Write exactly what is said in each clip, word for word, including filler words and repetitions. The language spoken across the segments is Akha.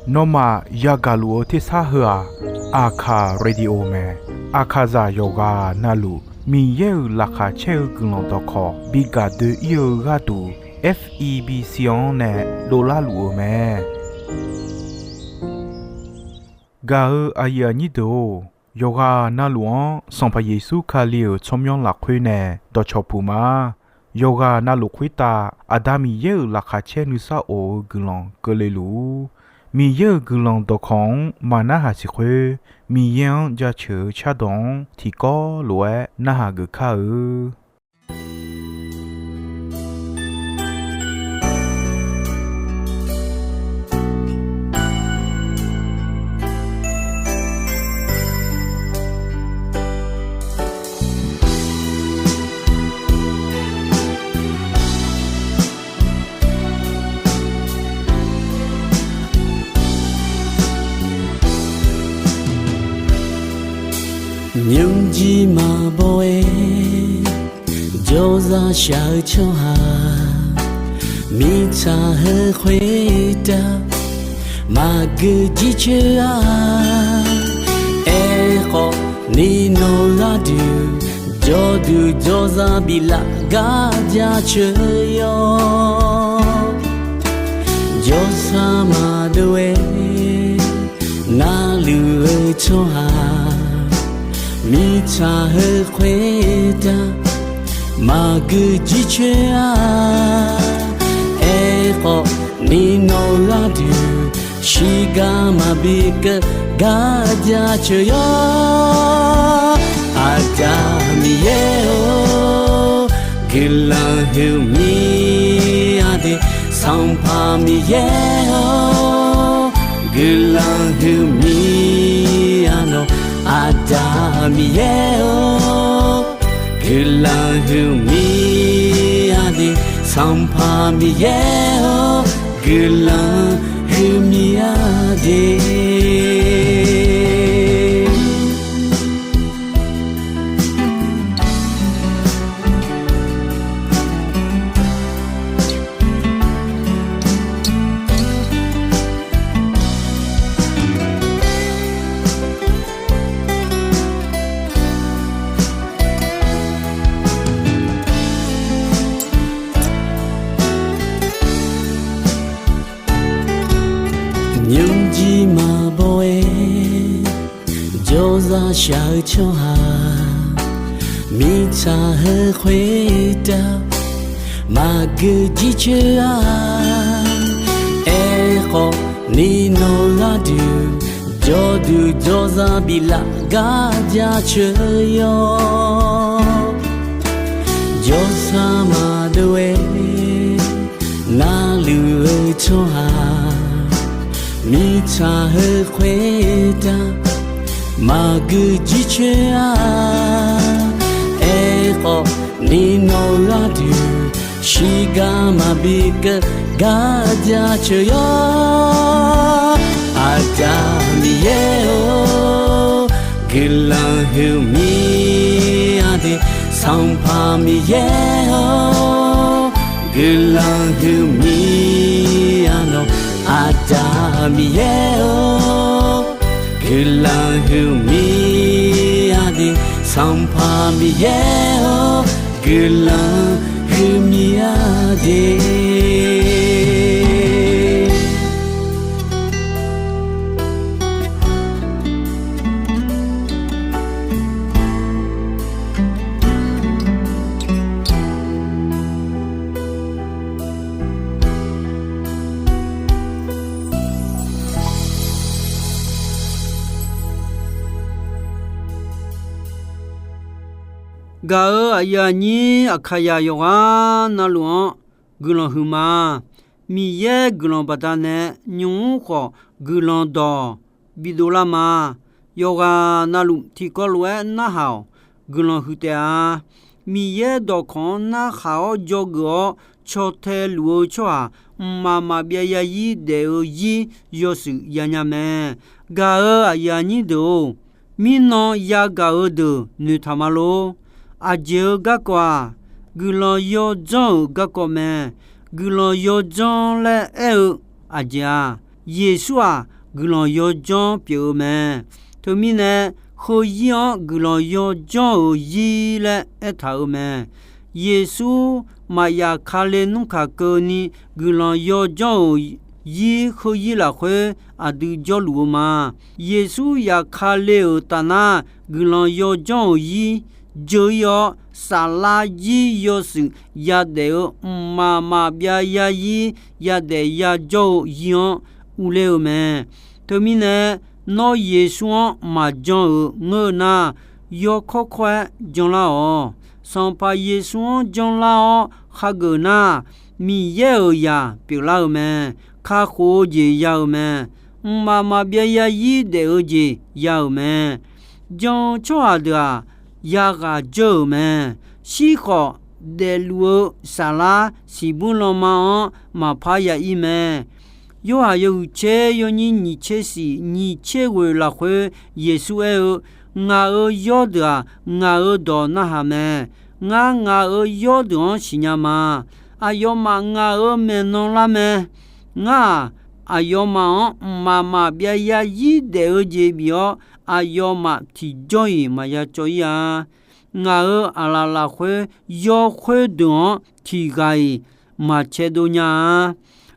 Nawmaf yagaq luf-eu tersar heu-aq, Aqkaq Radio mae. Aqkaqzaq yawqghaq navluf Miqyaer-euq laqkhaq caer-eu guiqlanq dawqkawq bi gaq doe-ir-eu gharduq, F E B C-anr nae dovlar luf-eu mae. Gaq-eu aqyuif aqnyir deuq-or, yawqghaq navluf-anr Sanqpaq Yeqsur Kali-euq tsawrmyanr lafkhoer nae dawqcawq puq ma. Yawqghaq navluf khoertav Aqda Miqyaer-euq laqkhaq caer nuisar of-eu guiqlanq keuvle luf-ur. Miqyaer-euq guiqlanq dawqkawq-anr maqnarhaq siq khoer, Miqyaer-anr jaceuq-eu cardawq-anr tiqkawv lof-aer narhaq geuf kar-eu. Nymrjir maqbaw-aer jawrzaq shaq-eu tsawrhaq, mirtsaq heu khoertav maqgeu jircoer-a. Aerkhawf ni nawq gharduq jawrduq jawrzaq biflaf gar jaceuq yawr. Jawrsar maqdov-aer narluf-eu tsawrhaq, mirtsaq heu khoertav maqgeu jircoer-a. Aerkhawf ni nawq gharduq shiqgar maqbi keuv gar jaceuq yawr. Aqda Miqyaer-or, guiqlanq huiqmir-a de. Sanqpaq Miqyaer-or, guiqlanq huiqmir-a nawq. Aqda Miqyaer-or, guiqlanq huiqmir-a de. Sanqpaq Miqyaer-or, guiqlanq huiqmir-a de. Nymrjir maqbaw-aer jawrzaq shaq-eu tsawrhaq, mirtsaq heu khoertav maqgeu jircoer-a. Aerkhawf ni nawq gharduq jawrduq jawrzaq biflaf gar jaceuq yawr. Jawrsar maqdov-aer narluf-eu tsawrhaq, mirtsaq heu khoertav maqgeu jircoer-a. Aerkhawf ni nawq gharduq shiqgar maqbi keuv gar jaceuq yawr. Aqda Miqyaer-or, guiqlanq huiqmir-a de. Sanqpaq Miqyaer-or, guiqlanq huiqmir-a nawq. Aqda Miqyaer-or, guiqlanq huiqmir-a de. Sanqpaq Miqyaer-or, guiqlanq huiqmir-a de. Gaq-euq aqyuif aqnyir Aqkaqzaq yawqghaq navluf-anr guiqlanq huiqma. Miqyaer guiqlanq baqdanae nymq-mr khawf guiqlanq dawq bidov lar ma. Yawqghaq navluf tiqkawv lof-aer narhaq-awq. Guiqlanq huiq taef-a. Miqyaer dawqkawq-anr narhaq-awr dzawgeuf-awr caw tae luf-eu tsawrhaq mqmaq maqbyav zarzir daef-eu zir yawshuif yanya mae. Gaq-euq aqyuif aqnyir deuq-or, mirnan yagaq-eu deuq noeqtaq ma lor. Aqjeq-eu garkawv-aq, guiqlanq yawdzanr-euq garkawv mae. Guiqlanq yawdzanr laer aer-eu Aqjeq-aq, Yeqsur-aq, guiqlanq yawdzanr pyeuf-eu mae. Teumirnae, heuzir-anr guiqlanq yawdzanr-euq zir laer aertaq-euq mae. Yeqsur maqyaf kale nmr kaq keuvni guiqlanq yawdzanr-euq zir heuzir lafkhoer aqdui jawrluf-eu ma. Yeqsur yaf kale-euq tafnar, guiqlanq yawdzanr-euq zir jeu-ir-awr, saflar zir yawshuif yadaef-eu mqmaq maqbyav yarzir yadaef yajawr-eu zir-anr urler-eu mae. Teumirnae, nawr Yeqsur-anr maqjan-euq ngeur-eu nar, yawkawr kawr-aer janlar-awq. Sanqpaq Yeqsur-anr janlar-awr khageuf nar, Miqyaer-euq zaq pyeuflar-eu mae. Kakhof-eu jeq ya-euq mae. Mqmaq maqbyav yarzir daef-eu jeq ya-euq mae. Jan-eu tsawrhaq deuq-aq, yaghaq dzeur-euq mae. Shirkhawf, daefluf-eu saflar siqbuir lanma-anr maqpar ya-ir mae. Yorhaq yawhuiq tser yawnyir nyiq tser shif nyiq tser ghoeq lafkhoer Yeqsur aer-eu, Ngaq-euq yawrdeuq-aq, ngaq-euq dawq narhaq mae. Ngar ngaq-euq yawrdeuq-anr siqnya ma. Aqyawfmaf ngaq-euq maeqnan lar mae. Ngar-aq, aqyawfmaf-anr mqmaq maqbyav yarzir daef-eu jeq bif-awr, aqyawfmaf tiqjawr-iq maqya cawv-ir-a. Ngaq-euq aqlaf lafkhoer yawkhoer deuq-anr tiq ghaq-iq maqcae dov nya-a.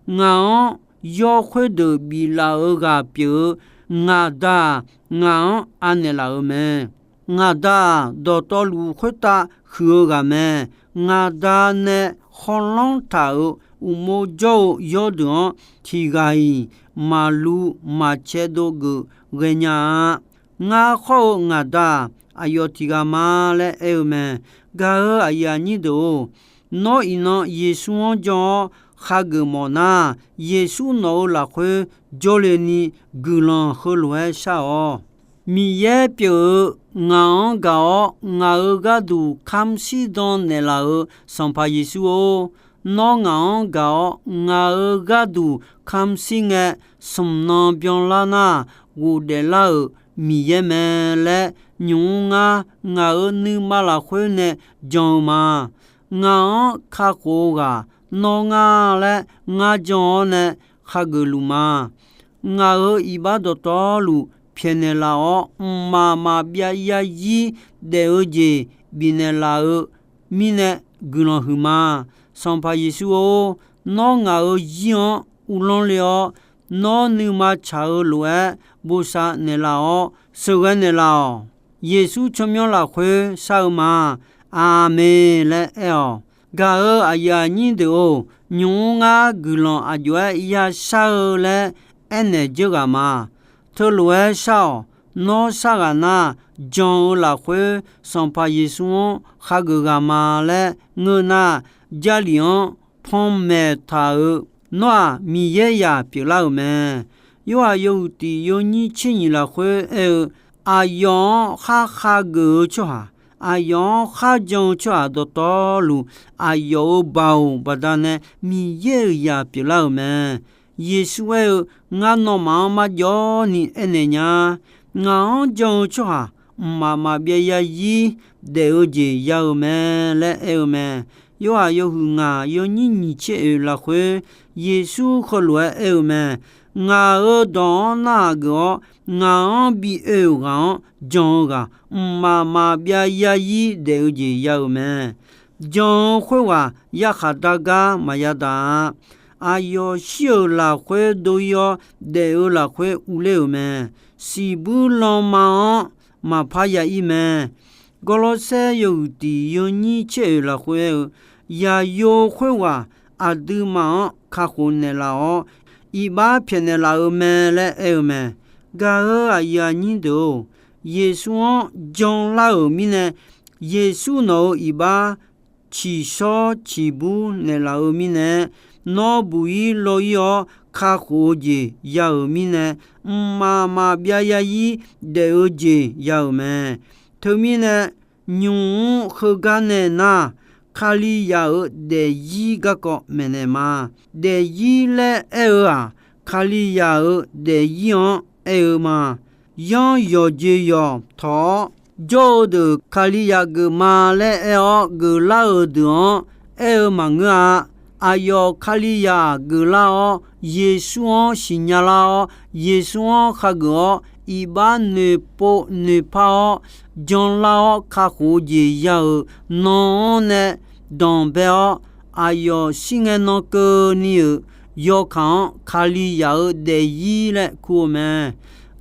Ngaq-anr yawkhoer deuq biflaf-euq ghaq pyeuf-eu ngaq Da-aq, ngaq-anr anaeq laf-euq mae. Ngaq Da-aq, dawqtawvluf khoertav huiq-eu ghaq mae. Ngaq Da nae khawlanr taq-euq uqmov jawr-eu yawrdeuq-anr tiq ghaq-iq maqlu maqcae dov geuf ghaenya-a. Ngar khawr-eu ngaq Da-aq, aqyawf tiq ghaq ma laer aer-eu mae. Gaq-euq aqyuif aqnyir deuq-or, nawr iqnan Yeqsur-anr jan-awr khageuf mawf nar, Yeqsur nawq-eu lafkhoer jawrle ni guiqlanq heulof-aer shar-awq. Miqyaer pyeuf-eu ngaq-anr gaq-awr, ngaq-euq gharduq kamq shirdan naeqlaf-euq Sanqpaq Yeqsur-or, nawr ngaq-anr gaq-awr, ngaq-euq gharduq kamq shir ngae, smq nan byanlar nar, ghofdaef lar-euq Miqyaer mae laer, nymq-mr ngar ngaq-euq nuima lafkhoer nae jan-eu ma. Ngaq-anr kakhof-eu ghaq nawr nga laer ngar jan-awr nae khageuf luf ma. Ngaq-euq iqbax dawqtawvluf pyaeqnaeq laf-awr, mqmaq maqbyav yarzir daef-eu jeq bifnaeq laf-eu mirnae guiqlanq huiqma. Sanqpaq Yeqsur-or, nawr ngaq-euq zir-anr uvlanr le-awr, nawr nuima tsaq-eu lof-aer bosav naeqlaf-awr, sheuqghae naeqlaf-awq. Yeqsur tsawrmyanr lafkhoer shar-eu ma. Aqmeq laer aer-awq. Gaq-euq aqyuif aqnyir deuq-or, nymq-mr ngar guiqlanq aqjox-aer yashar-eu laer aernaeq dzeur ghaq ma. Teulof-aer shar-awq. Nawr shar ghaq nar, jan-eu lafkhoer Sanqpaq Yeqsur-anr khageuf ghaq ma laer ngeur nar, Jarlif-anr panmaeq taq-euq nawr-aq, Miqyaer zaq pyeuflar-euq mae. Yorhaq yawhuiq tiq yawnyir tser nyiq lafkhoer aer-eu, aqyawf-anr khar khageuf-eu tsawrhaq, aqyawf-anr khar jan-eu tsawrhaq dawqtawvluf, aqyawf-euq baoq baqdanae Miqyaer-euq zaq pyeuflar-euq mae. Yeqsur aer-eu, Ngar nawmaf-anr marjawv ni aernaeq nya. Ngaq-anr jan-eu tsawrhaq mqmaq maqbyav yarzir daef-eu jeq ya-euq mae laer aer-eu mae. Yorhaq yawhuiq ngaq yawnyir nyiq tser oeq lafkhoer Yeqsur heulof-aer aer-eu mae. Ngaq-euq dawq-anr narhaq geuf-awr, ngaq-anr bi oe-euq ghaq-anr jan-eu ghaq, mqmaq maqbyav yarzir daef-eu jeq ya-euq mae. Jan-eu khoerghaq yarkhaq dar gar maqya daq-a. Aqyawf shir-euq lafkhoer dov-ir-awr, daef-eu lafkhoer urler-euq mae. Siqbuir lanma-anr maqpar ya-ir mae. Gawrlawrsaer yawhuiq tiq yawnyir tser oeq lafkhoer aer-eu, Yaqyo khoerghaq aqduimaf-anr kakhof naeqlaf-awr, iqbax pyaeqnaeq laf-eu mae laer aer-eu mae. Gaq-euq aqyuif aqnyir deuq-or, Yeqsur-anr janlar-euq mirnae, Yeqsur nawq-euq iqbax ciqshawr ciqbur naeqlaf-eu mirnae, nawr buq-ir law-ir-awr kakhof-eu jeq ya-euq mirnae, mqmaq maqbyav yarzir daef-eu jeq ya-euq mae. Teumirnae, nymq-mr heugar nae nar, Kalizaq-euq daefzir garkawv maeqnaeq ma. Daefzir laer aer-eu-aq, Kalizaq-euq daefzir-anr aer-eu ma. Yanr yawqjeq yawq tawq-awr, jawr-eu deuq Kalizaq geufma laer aer-awr geuflar-euq deuq-anr aer-eu maqngeur-a. Aqyawf Kalizaq geuflar-awr, Yeqsur-anr siqnya lar-awr, Yeqsur-anr khageuf-awr, iqbax noeqpov noeqpar-awr, janlar-awr kakhof-eu jeq ya-euq nan-anr nae danqbae-awr, aqyawf shirngae nan keuvni-euq yawkaq-anr Kalizaq-euq daefzir laer kur-eu mae.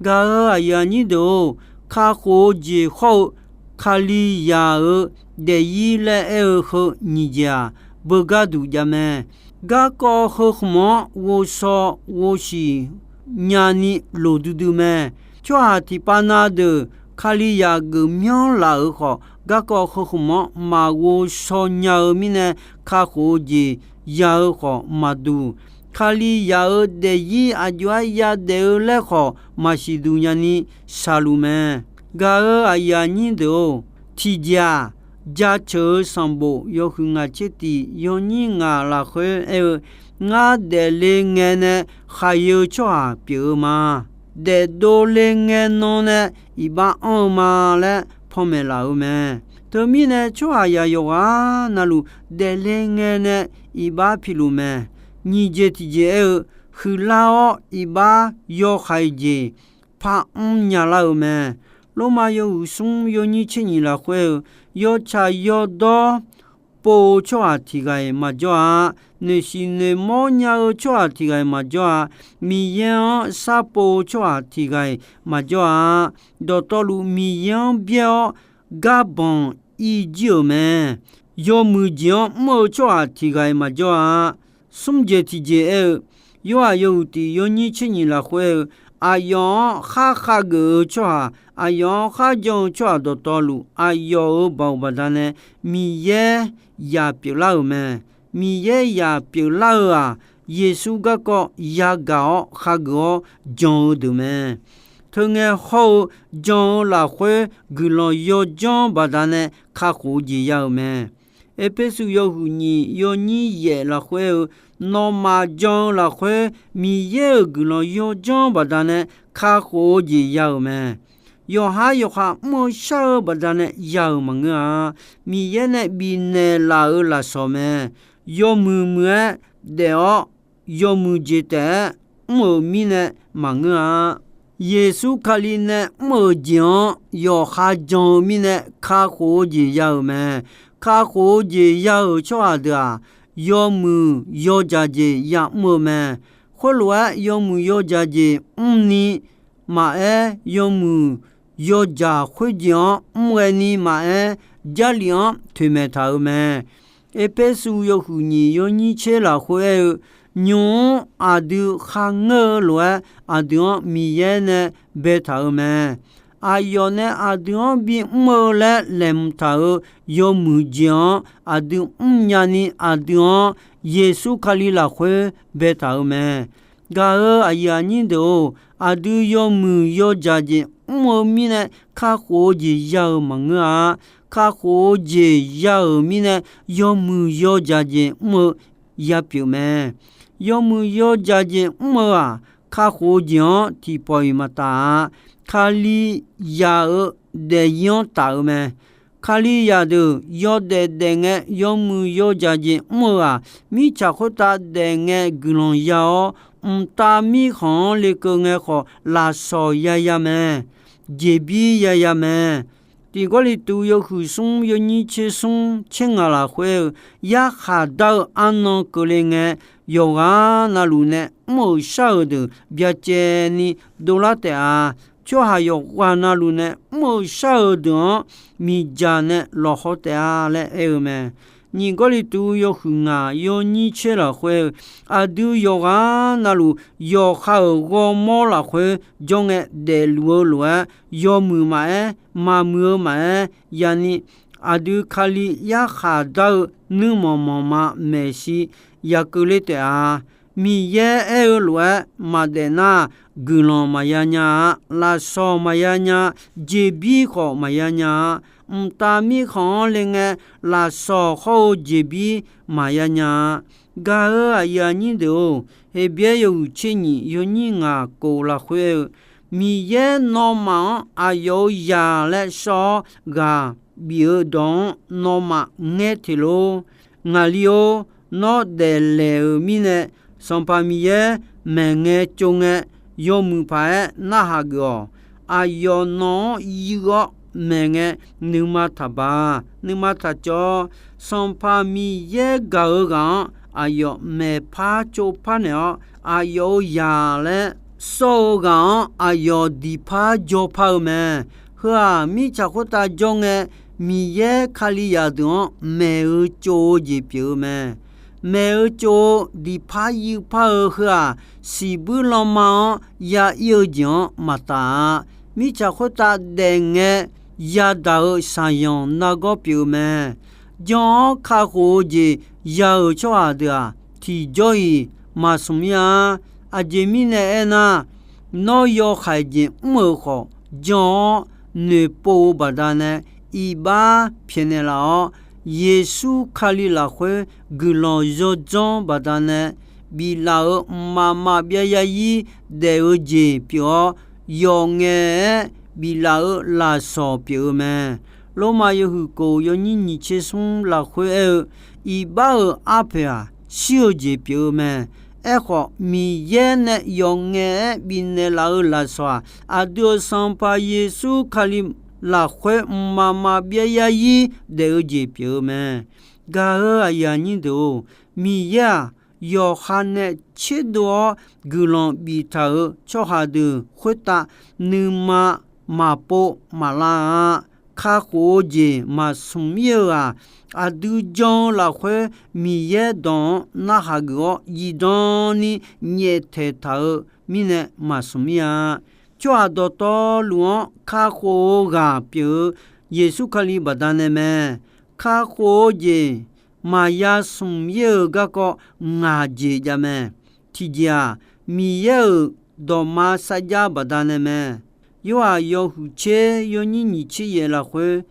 Gaq-euq aqyuif aqnyir deuq-or, kakhof-eu jeq hawr-eu Kalizaq-euq daefzir laer aer-eu heu nyiq jeq-aq, beugar duq jav mae. Garkawv heu khmq-anr ghovshaw ghovshiq nyani loq duidui mae. Tsawrhaq tiqpav na deuq Kalizaq geufmyanr laf-euq khawf, garkawv heu khmq-anr maqghovshaw nya-eu mirnae, kakhof-eu jeq ya-eu khawf maqduq. Kalizaq-euq daefzir aqjox-aer yadaef-eu laer khawf maqsiq duq nyani shaqluf mae. Gaq-euq aqyuif aqnyir deuq-or, tiqjeq-aq, jaceuq-eu sanqbof yawhuiq ngaq tser tiq yawnyir ngaq lafkhoer aer-eu, Ngar daefle ngae nae khaqyae-eu tsawrhaq pyeuf-eu ma. Daefdov le ngae nan nae iqbax anr-eu ma laer panmaeq laf-euq mae. Teumirnae tsawrhaqzaq yawqghaq navluf daefle ngae nae iqbax piluf mae. Nyiq jeq tiqjeq aer-eu, huiqlar-awr iqbax yawhaiq jeq parmr nyalar-eu mae. Lormav yawhuiq smr yawnyir tser nyiq lafkhoer-eu, yawtsaq yawdawr pov-eu tsawrhaq tiq ghaq-iq maqjawr-a. Noeqsiq noeqmawr nya-eu tsawrhaq tiq ghaq-iq maqjawr-a. Miqyaer-anr sharpov-eu tsawrhaq tiq ghaq-iq maqjawr-a. Dawqtawvluf Miqyaer-anr byaer-awr garbanq ir jir-euq mae. Yawmuiq jeq-anr mr-eu tsawrhaq tiq ghaq-iq maqjawr-a. Smr jeq tiqjeq aer-eu, Yorhaq yawhuiq tiq yawnyir tser nyiq lafkhoer aer-eu, aqyawf-anr khar khageuf-eu tsawrhaq, aqyawf-anr khar jan-eu tsawrhaq dawqtawvluf, aqyawf-euq baoq baqdanae Miqyaer yaq pyeuflar-euq mae. Miqyaer yaq pyeuflar-eu-aq, Yeqsur garkawv yagaq-awr khageuf-awr jan-eu deuq mae. Teungae hawr-eu jan-eu lafkhoer guiqlanq yawdzanr baqdanae kakhof-eu jeq ya-euq mae. Erpersu yawhuiq nyiq yawnyir yaef lafkhoer aer-eu, nawmaf jan-eu lafkhoer Miqyaer-euq guiqlanq yawdzanr baqdanae kakhof-eu jeq ya-euq mae. Yawqhar yawqha mr-eu shar-eu baqdanae ya-euq maqngeur-a. Miqyaer nae bifnaeq laf-euq lafsawq mae. Yawmuiq muiq-aer daef-awr, yawmuiq jeq taef-aer mr-euq mirnae maqngeur-a. Yeqsur Kali nae mr-euq jeq-anr yawqha jan-eu mirnae kakhof-eu jeq ya-euq mae. Kakhof-eu jeq ya-euq tsawrhaq deuq-aq, yawmuiq yawdzaq jeq yamr-eu mae. Khoerlof-aer yawmuiq yawdzaq jeq mrni maqaer, yawmuiq yawdzaq khoerjeq-anr mr ghaeni maqaer, Jarlif-anr toeqmaeq taq-euq mae. Erpersu yawhuiq nyiq yawnyir tser lafkhoer aer-eu, nymq-mr aqdui kharngeur-eu lof-aer aqdui-anr Miqyaer nae baetaq-euq mae. Aqyawf nae aqdui-anr bimr-eu laer laeqhmq taq-euq yawmuiq jeq-anr aqdui mrnya ni aqdui-anr Yeqsur Kali lafkhoer baetaq-euq mae. Gaq-euq aqyuif aqnyir deuq-or, aqdui yawmuiq yawdzaq jeq mr-eu mirnae kakhof-eu jeq ya-euq maqngeur-a. Kakhof-eu jeq ya-euq mirnae yawmuiq yawdzaq jeq mr-eu yapyeuf mae. Yawmuiq yawdzaq jeq mr-eu-aq, kakhof-eu jeq-anr tiqpawf-iq maqtaf-a. Kalizaq-euq daefzir-anr taf-eu mae. Kalizaq deuq yawdaef daef ngae yawmuiq yawdzaq jeq mr-eu-aq, mirtsaq khoertav daef ngae guiqlanq ya-awr, mqtav mirkhanq-anr lekeuv ngae khawf lafsawq yaya mae. Jeqbir yaya mae. Tiq Gawrliqtu yawhuiq smr yawnyir tser smr tser ngaq lafkhoer-eu, yarkhaq dar-eu arnan keuvle ngae, yawqghaq navluf nae mr-euq shar-euq deuq byacaevni dovlar taef-a. Tsawrhaq yawqghaq navluf nae mr-euq shar-euq deuq-anr miqdzaq nae lawqhaw taef-a laer aer-eu mae. Nyiq Gawrliqtu yawhuiq ngaq yawnyir tser lafkhoer-eu, aqdui yawqghaq navluf yawqha-euq ghawrmawr lafkhoer jawr ngae daefluf-eu lof-aer, yawmuiq maqaer, maqmuiq-eu maqaer, yani aqdui Kali yarkhaq dar-eu nuirmanq manqma maeqshi yakeuvle taef-a. Miqyaer aer-eu lof-aer maqdaef nar, guiqlanq maqya nya-a, lafsawq maqya nya, jeqbir khawf maqya nya-a, mqtav mirkhanq-anr le ngae, lafsawq hawr-eu jeqbir maqya nya-a. Gaq-euq aqyuif aqnyir deuq-or, Heqbyaer yawhuiq tser nyiq yawnyir ngaq kof lafkhoer-eu, Miqyaer nawmaf-anr aqyawf-euq zaq laer shawr-awr ghaq bif-eu dawq-anr nawmaf ngaer teq lor. Ngaqli-or, nawr daeflaeq-euq mirnae, Sanqpaq Miqyaer maeqngae tsov ngae, yawmuiq paq-aer narhaq geuf-awq. Aqyawf nawq-anr yuiv-awr maeqngae, nuima taqbaq, nuima taqcawv. Sanqpaq Miqyaer gaq-eu ghaq-anr aqyawf maeqpar tsovpar naeq-awr, aqyawf-euq zaq laer sawr-eu ghaq-anr aqyawf diqpar jawrpar-eu mae. Heu-aq, mirtsaq khoertav jawr ngae, Miqyaer Kalizaq deuq-anr maeq-eu tsov-eu jeq pyeuf-eu mae. Maeq-eu tsov-eu diqpar yuivpar-eu heu-aq, siqbuir lanma-anr ya ir-eu jeq-anr maqtaf-a. Mirtsaq khoertav daef ngae yadaq-eu shaqzanq nargawr pyeuf-eu mae. Jan-awr kakhof-eu jeq ya-euq tsawrhaq deuq-aq, tiqjawr-iq maqsmq ir-a. Aqjeq mirnae aernar, nawr yawhaiq jeq mr-euq khawf, jan-awr noeqpov-eu baqdanae iqbax pyaeqnaeq laf-awr, Yeqsur Kali lafkhoer guiqlanq yawdzanr baqdanae biflaf-euq mqmaq maqbyav yarzir daef-eu jeq pyeuf-awr, yawf ngaef-aer biflaf-eu lafsawq pyeuf-eu mae. Lormav yawhuiq kof yawnyir nyiq tser smr lafkhoer aer-eu, iqbax-euq arpoeq-aq, shir-eu jeq pyeuf-eu mae. Aerkhawf, Miqyaer nae yawf ngaef-aer bifnaeq laf-eu lafsawq-aq, aqdui-euq Sanqpaq Yeqsur Kali lafkhoer mqmaq maqbyav yarzir daef-eu jeq pyeuf-eu mae. Gaq-eu aqyuif aqnyir deuq-or, Miqyaer-aq, yawqha nae tserdov-awr guiqlanq biftaq-euq tsawrhaq deuq khoertav nuima maqpov maqlav-a. Kakhof-eu jeq maqsmq ir-eu-aq, aqdui jan-eu lafkhoer Miqyaer dawq-anr narhaq geuf-awr zifdan ni nyaeftaeq taq-eu mirnae maqsmq ir-a. Tsawrhaq dawqtawvluf-anr kakhof-eu ghaq pyeuf-eu Yeqsur Kali baqdanae mae. Kakhof-eu jeq maqya smq ir-eu garkawv ngaq jeq jav mae. Tiqjeq-aq, Miqyaer-euq dawqma sarjax baqdanae mae. Yorhaq yawhuiq tser yawnyir nyiq tser yaef lafkhoer,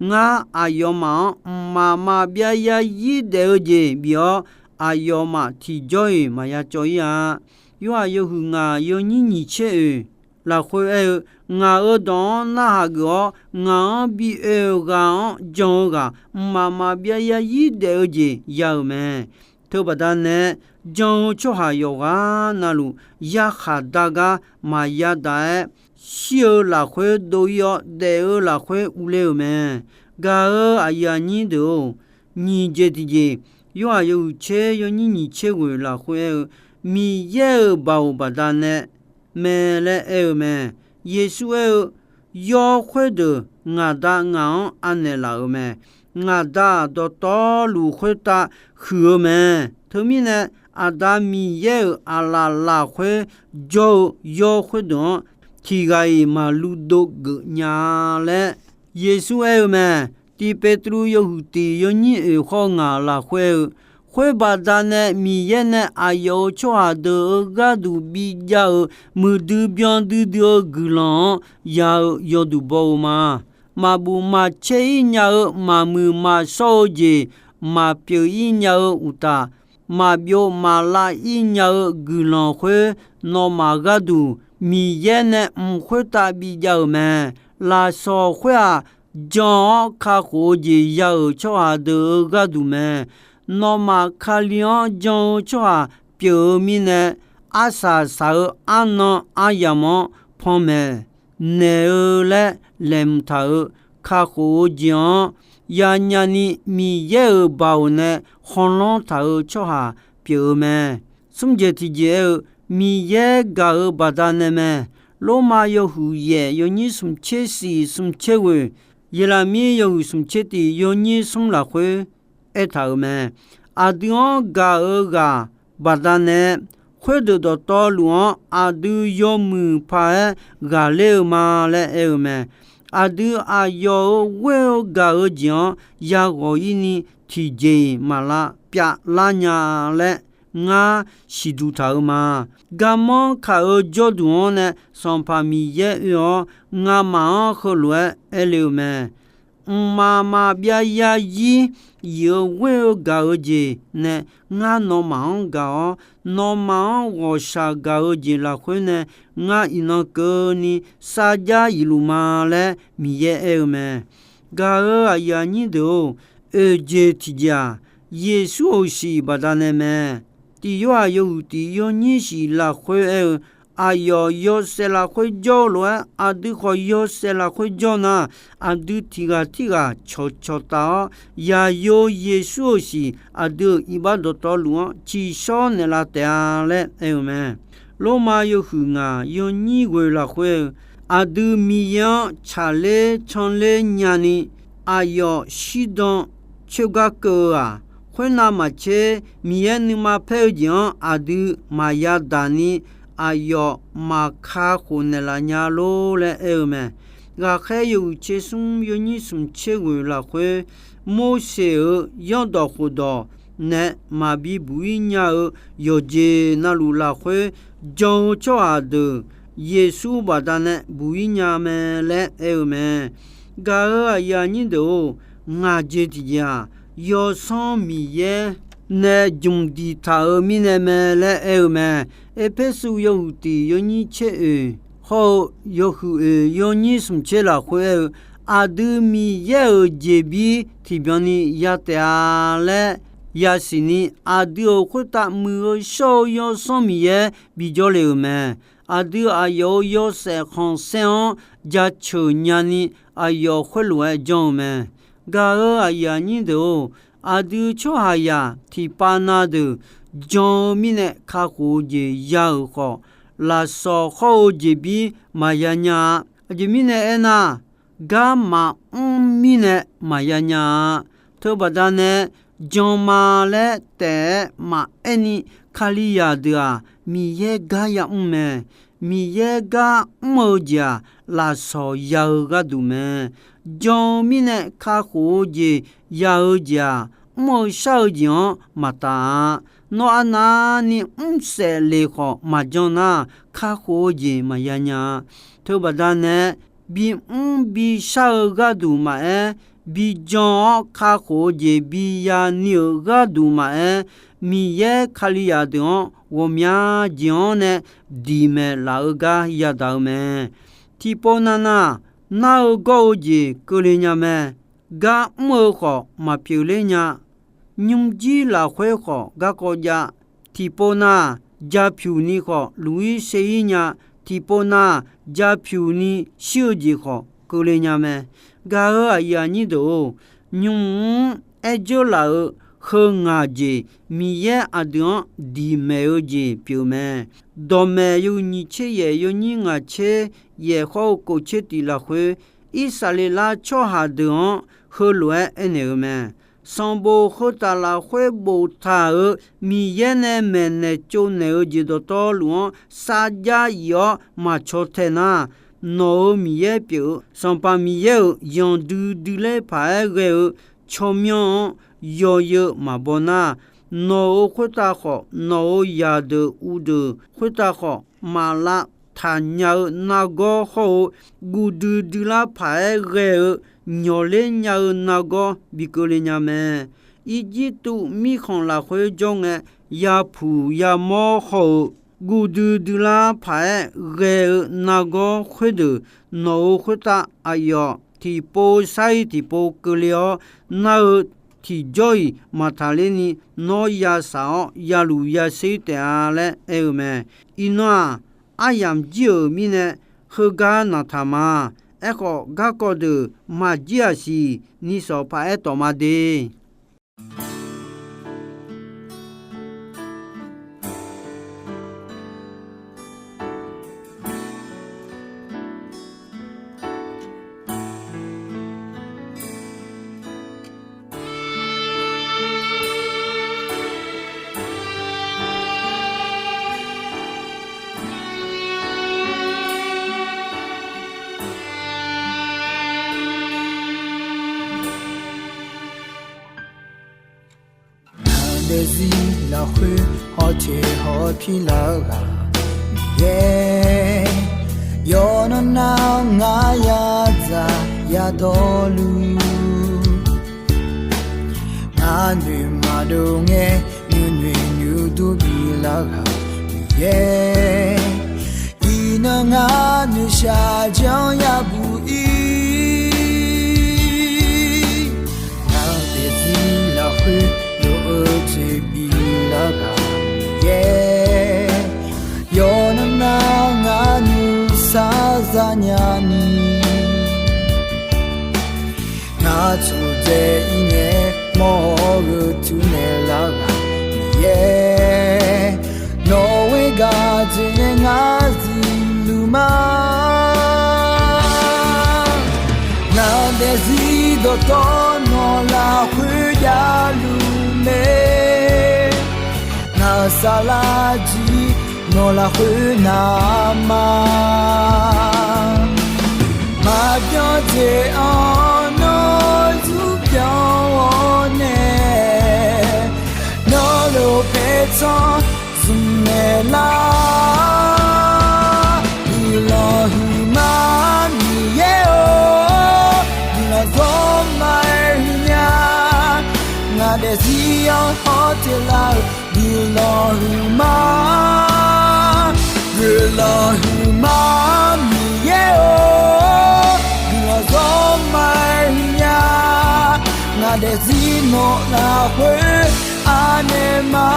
ngar aqyawfmaf-anr mqmaq maqbyav yarzir daef-eu jeq bif-awr, aqyawfmaf tiqjawr-iq maqya cawv ir-a. Yorhaq yawhuiq ngaq yawnyir nyiq tser oeq lafkhoer aer-eu, ngaq-euq dawq-anr narhaq geuf-awr, ngaq-anr bi oe-euq ghaq-anr jan-eu ghaq mqmaq maqbyav yarzir daef-eu jeq ya-euq mae. Teubaqda nae jan-eu tsawrhaq yawqghaq navluf yarkhaq dar gar maqya daq-aer, shir-eu lafkhoer dov ir-awr, daef-eu lafkhoer urler-euq mae. Gaq-eu aqyuif aqnyir deuq-or, nyiq jeq tiqjeq, Yorhaq yawhuiq tser yawnyir nyiq tser ghoeq lafkhoer aer-eu, Miqyaer-euq baoq baqdanae mae laer aer-eu mae. Yeqsur aer-eu, Yawr khoerdeuq ngaq Da ngaq-anr anaeq laf-euq mae. Ngaq Da-aq, dawqtawvluf khoertav huiq-eu mae. Teumirnae, Aqda Miqyaer-euq aqlaf lafkhoer jawr-eu yawr khoerdeuq-anr tiq ghaq-iq maqluv dov geuf nya-a laer Yeqsur aer-eu mae. Tiq Beqtuvluv yawhuiq tiq yawnyir oeq khawr ngaq lafkhoer aer-eu, Khoer baqdanae Miqyaer nae aqyawf-euq tsawrhaq deuq-euq gharduq bijav-euq muiqdui byan duidui-eu guiqlanq-anr ya-eu yawduq baw-eu ma. Maqbuf maqcaer ir nya-eu, maqmuiq maqshawr-eu jeq maqpyeuf ir nya-eu uqtaf, maqbyov maqlav ir nya-eu guiqlanq khoer, nawmaf gharduq Miqyaer nae mq khoertav bijav-euq mae. Lafsawq khoer-aq, jan-awr kakhof-eu jeq ya-euq tsawrhaq deuq-euq gharduq mae. Nawmaf Kali-anr jan-eu tsawrhaq pyeuf-eu mirnae, arsaq saq-eu arnan aryamq-anr panmaeq naeq-eu laer laeqhmq taq-euq kakhof-eu jeq-anr yanya ni, Miqyaer-euq baoq nae khanqlanr taq-euq tsawrhaq pyeuf-eu mae. Smr jeq tiqjeq aer-eu, Miqyaer gaq-euq baqdanae mae. Lormav yawhuiq yaef yawnyir smq tser shif smq tser ghoeq, Yeqlaqmir yawhuiq smq tser tiq yawnyir smr lafkhoer aertaq-euq mae. Aqdui-anr gaq-eu ghaq baqdanae, khoerdeuq dawqtawvluf-anr aqdui yawmuiq paq-aer ghaqler-eu ma laer aer-eu mae. Aqdui aqyawf-euq ghoer-eu gaq-eu jeq-anr yaghawq ir ni tiqjeq-iq maqlav pyavlar nya laer ngar siqduq taq-eu ma. Garmanr kaq-eu jawrduq-anr nae Sanqpaq Miqyaer oe-awr, ngamaf-anr heulof-aer aerle-eu mae. Mqmaq maqbyav yarzir yif-eu ghoer-eu gaq-eu jeq nae ngar nawmaf-anr gaq-awr, nawmaf-anr ghawqshaq gaq-eu jeq lafkhoer nae ngar iqnan keuvni sarjax yifluf ma laer Miqyaer aer-eu mae. Gaq-eu aqyuif aqnyir deuq-or, oeq jeq tiqjeq-aq, Yeqsur-euq shiq baqdanae mae. Tiq Yorhaq yawhuiq tiq yawnyir shiq lafkhoer aer-eu, aqyawf yawshaef lafkhoer jawr-eu lof-aer, aqdui khawf yawshaef lafkhoer jawr nar, aqdui tiq ghaq tirghaq cawqcawq taf-awr, yaqyo Yeqsur-euq shiq aqdui-euq iqbax dawqtawvluf-anr tsiqshawr naeqlaf taef-a laer aer-eu mae. Lormav yawhuiq ngaq yawnyir ghoeq lafkhoer-eu, aqdui Miqyaer-anr tsaqler canler nyani, aqyawf shirdan coergar keuv-eu-aq, khoernav maqtser Miqyaer nuima paer-eu jeq-anr aqdui maqya daq ni, aqyawf maqkakhof naeqlaf nya lor laer aer-eu mae. Ghaqkhaer yawhuiq tser smr yawnyir smq tser ghoeq lafkhoer, Morseq-euq zanrdawq khofdawq nae maqbi buq-ir nya-eu yawqjeq navluf lafkhoer, jan-eu tsawrhaq deuq Yeqsur baqdanae buq-ir nya mae laer aer-eu mae. Gaq-euq aqyuif aqnyir deuq-or, ngaq jeq tiqjeq-aq, Yawsanr Miqyaer nae jmq diqtaq-euq mirnae mae laer aer-eu mae. Erpersu yawhuiq tiq yawnyir tser oeq hawr-eu yawhuiq oeq yawnyir smq tser lafkhoer aer-eu, aqdui Miqyaer-euq jeqbir tiqbyan ni ya taef-a laer yasiq ni, aqdui-euq khoertav muiq-eu shawr-eu Yawsanr Miqyaer bijawr le-euq mae. Aqdui aqyawf-euq yawshaef khanqsaer-anr jaceuq nyani, aqyawf khoerlof-aer janr-eu mae. Gaq-euq aqyuif aqnyir deuq-or, aqdui tsawrhaqzaq tiqpav na deuq jan-eu mirnae kakhof-eu jeq ya-euq khawf, lafsawq hawr-eu jeqbir maqya nya-a. Aqjeq mirnae aernar, gar maqmr mirnae maqya nya-a. Teubaqda nae jan ma laer taef-aer maqaer ni, Kalizaq deuq-aq, Miqyaer gar yamr mae. Miqyaer gar mr-eu jeq-aq, lafsawq ya-eu gharduq mae. Jan-eu mirnae kakhof-eu jeq ya-eu jeq-aq, mr-eu shar-eu jeq-anr maqtaf-a. Nawr arnavni mr saef le khawf maqjan nar, kakhof-eu jeq maqya nya-a. Teubaqda nae bimr bishar-eu gharduq maqaer, bijan-awr kakhof-eu jeq biya ni-euq gharduq maqaer, Miqyaer Kalizaq deuq-anr ghawqmya jeq-anr nae diqmaeq laf-eu gar yadaq-eu mae. Tiqpov navnav, nar-eu gawr-eu jeq keuvle nya mae. Gar mr-eu khawf maqpyeuf ler nya. Nymrjir lafkhoer khawf garkawv jav. Tiqpov nav, japyuq ni khawf luf-ir ser-ir nya. Tiqpov nav, japyuq ni shir-eu jeq khawf keuvle nya mae. Gaq-euq aqyuif aqnyir deuq-or, nymq-mr aer dzeur laf-euq heu ngaq jeq, Miqyaer aqdui-anr diqmaeq-eu jeq pyeuf mae. Dawqmaeq yawhuiq nyiq tser yaef yawnyir ngaq tser yaef khawr-eu kof tser tiq lafkhoer, Irsaqleqlav tsawrhaq deuq-anr heulof-aer aernaeq-eu mae. Sanqbof heutaf lafkhoer boftaq-euq Miqyaer nae maeqnaeq tsovnaeq-eu jeq dawqtawvluf-anr sarjax if-awr maqcaw tae nar, nawq-euq Miqyaer pyeuf-eu Sanqpaq Miqyaer-euq yanqdui dui ler paq-aer ghae-eu tsawrmyanr-anr yawzeu maqbaw nar, nawq-euq khoertav khawf, nawq-euq zaqdeuq uvdeuq khoertav khawf, maqlav taqnya-eu nargawr hawr-eu, guvdui duilar paq-aer ghae-eu nyawqler nya-eu nargawr bi keuvle nya mae. Irjirtuv mirkhanq lafkhoer jawr ngae, yapuq yamawr hawr-eu, guvdui duilar paq-aer ghae-eu nargawr khoerdeuq, nawq-euq khoertav aqyawf tiqpov sar-ir tiqpov keuvle-awr, nar-eu tiqjawr-iq maqtaq lerni nawr yasaq-awr yaluf yaser-ir taef-a laer aer-eu mae. Iqnan-aq, aryamq jir-euq mirnae heugar naqtaq ma. Aerkhawf, garkawv deuq maqjir-aq siq ni shawq paq-aer tawf ma de. Ngaq daefzir lafkhoer hawteq hawpir lar-eu ghaq Miqyaer, yawqnan nar-awr ngar yadzaq yadawrluf, ngar noeq maqdov ngae nuinoeq nuidur bilar ghaq Miqyaer, iqnan ngar noeqshaq janr yabuq-ir. Ngaq daefzir lafkhoer lof Aqcawq dzaeq-ir ngae mawr-eu teunaeq lar ghaq Miqyaer, nawq-euq gharduq nae ngar zifluf ma. Ngaq daefzir dawqtawv nawq lafkhoer javluf mae. Ngaq saflar jir nawq lafkhoer navma. Maqbyan jeq-anr nawr zurpyanq-awr nae, nawr lof paertsanr zmq naeq lar. Guiqlanq huiqma Miqyaer-or, guiqlanq zawr ma-aer huiqnya. Ngaq daefzir-anr hawteq lar-eu guiqlanq huiqma. Guiqlanq huiqma Miqyaer-or, guiqlanq zawr ma-aer huiqnya. Ngaq daefzir nawq lafkhoer anaeq ma.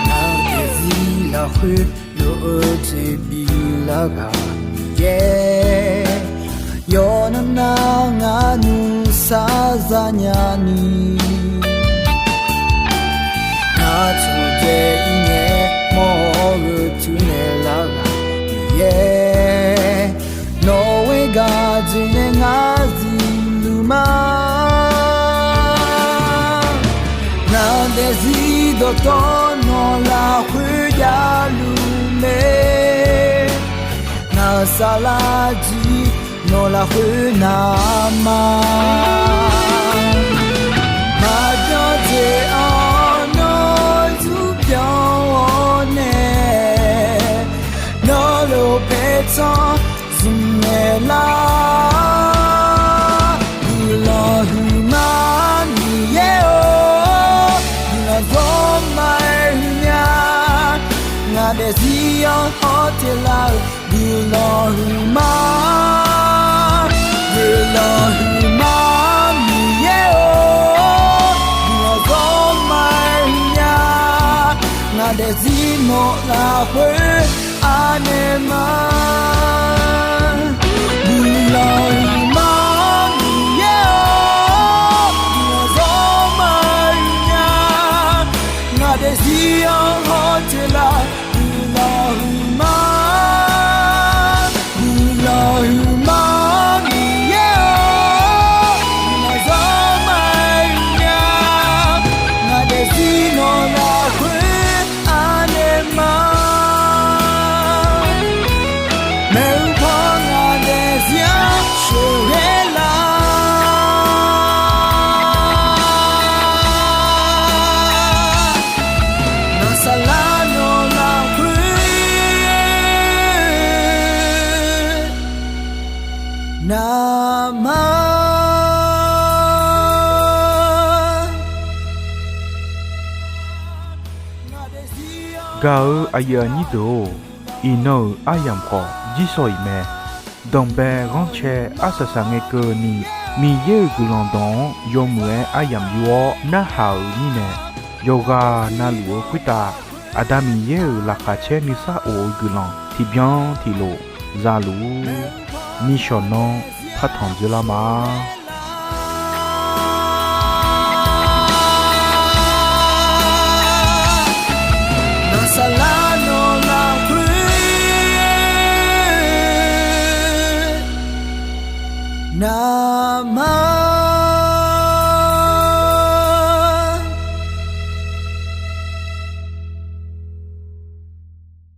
Ngaq daefzir lafkhoer lof-eu jeq biflar ghaq Miqyaer, yawqnan nar ngar nuisar zanya ni. Aqcawq dzaeq-ir ngae mawr-eu teunaeq lar ghaq Miqyaer, nawq-euq gharduq nae ngar zifluf ma. Ngaq daefzir dawqtawv nawq lafkhoer javluf mae. Ngaq saflar jir nawq lafkhoer navma. Maqbyan jeq-anr nawr zurpyanq-awr nae, nawr lof paertsanr zmq naeq lar. Guiqlanq huiqma Miqyaer-or, guiqlanq zawr ma-aer huiqnya. Ngaq daefzir-anr hawteq lar-eu guiqlanq huiqma. Guiqlanq huiqma Miqyaer-or, guiqlanq zawr ma-aer huiqnya. Ngaq daefzir nawq lafkhoer anaeq ma. Guiqlanq huiqma Miqyaer-or, guiqlanq zawr ma-aer huiqnya. Ngaq daefzir-anr hawteq lar guiqlanq huiqma. Guiqlanq huiqma Miqyaer-or, guiqlanq zawr ma-aer huiqnya. Ngaq daefzir nawq lafkhoer anaeq ma. Maeqhu paw ngaq daefzir-anr sheuqghae lar. Ngaq saflar nawq lafkhoer navma. Gaq-eu aqyuif aqnyir deuq-or, iqnan-euq aryamq khawf jirsawq iq mae. Danqbae ghanrcae arsaq saq ngae keuvni, Miqyaer-euq guiqlanq dawq-anr yawmuiq-aer aryamq yur-awr narhaq-euq mirnae, yawqghaq navluf-eu khoertav Aqda Miqyaer-euq laqkhaq caer nuisar of-eu guiqlanq tiqbyan tiqlof zaluf-ur. Nishawq nanr partanq dzeurlar ma. Naqsaqlar nawq lafkhoer navma.